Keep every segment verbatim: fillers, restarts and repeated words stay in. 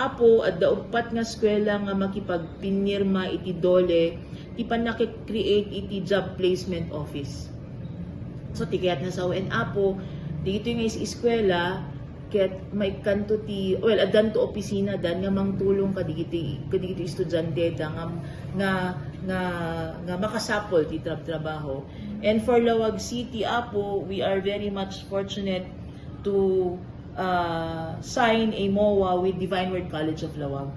Apo, adda uppat nga eskwela nga makipagpinirma iti DOLE ti pannakikreate iti job placement office. So, ti kayatna sawen, Apo, dagitoy nga is-, eskwela, ket maikkanto ti, well, addanto opisina dan nga mangtulong kadigiti, kadigiti estudiante da nga, nga, nga, nga makasapol ti trab-, trabaho. And for Laoag City, Apo, we are very much fortunate to uh, sign a MOA with Divine Word College of Laoag.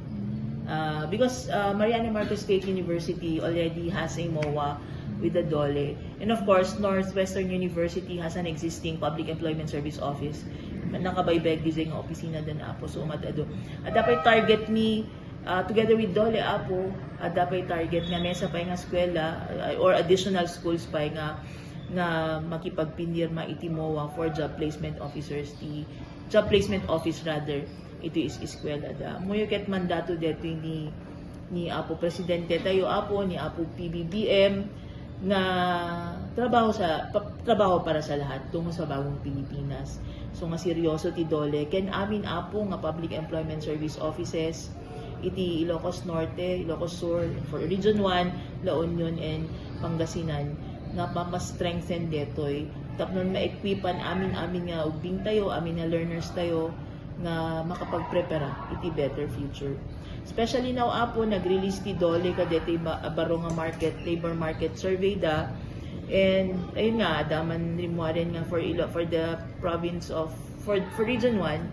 Uh, because uh, Mariano Marcos State University already has a MOA with the DOLE. And of course, Northwestern University has an existing public employment service office. Nakabaybay dagiti nga opisina dan, Apo. So, mat-, adu. Adda pay target ni, uh, together with DOLE, Apo, adda pay target nga maysa pay nga eskwela, uh, or additional schools pay nga, nga makipagpinirma iti MOA for job placement officers, ti job placement office rather, iti is-, eskwela da. Ammoyo ket mandato detoy ni, ni Apo Presidente tayo, Apo, ni Apo P B B M, nga trabaho sa, pa-, trabaho para sa lahat, tungo sa bagong Pilipinas. So, nga seryoso ti DOLE, ken amin, Apo, nga public employment service offices, iti Ilocos Norte, Ilocos Sur, for Region one, La Union, and Pangasinan, nga mapa-strengthen detoy tapno ma-equipan amin-amin nga ubbing tayo, amin nga learners tayo, nga makapagprepara iti better future. Especially now, Apo, nag-release ti DOLE kadetoy ba-, baro nga market, labor market survey da. And, ayun nga, adda man rimmuaren nga for Ilo-, for the province of, for, for Region one,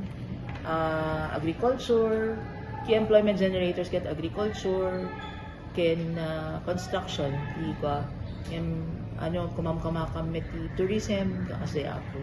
ah, agriculture, key employment generators ket agriculture, ken, ah, construction, ti kua, em, ano, kumamkamakam met ti tourism, kaasi, Apo.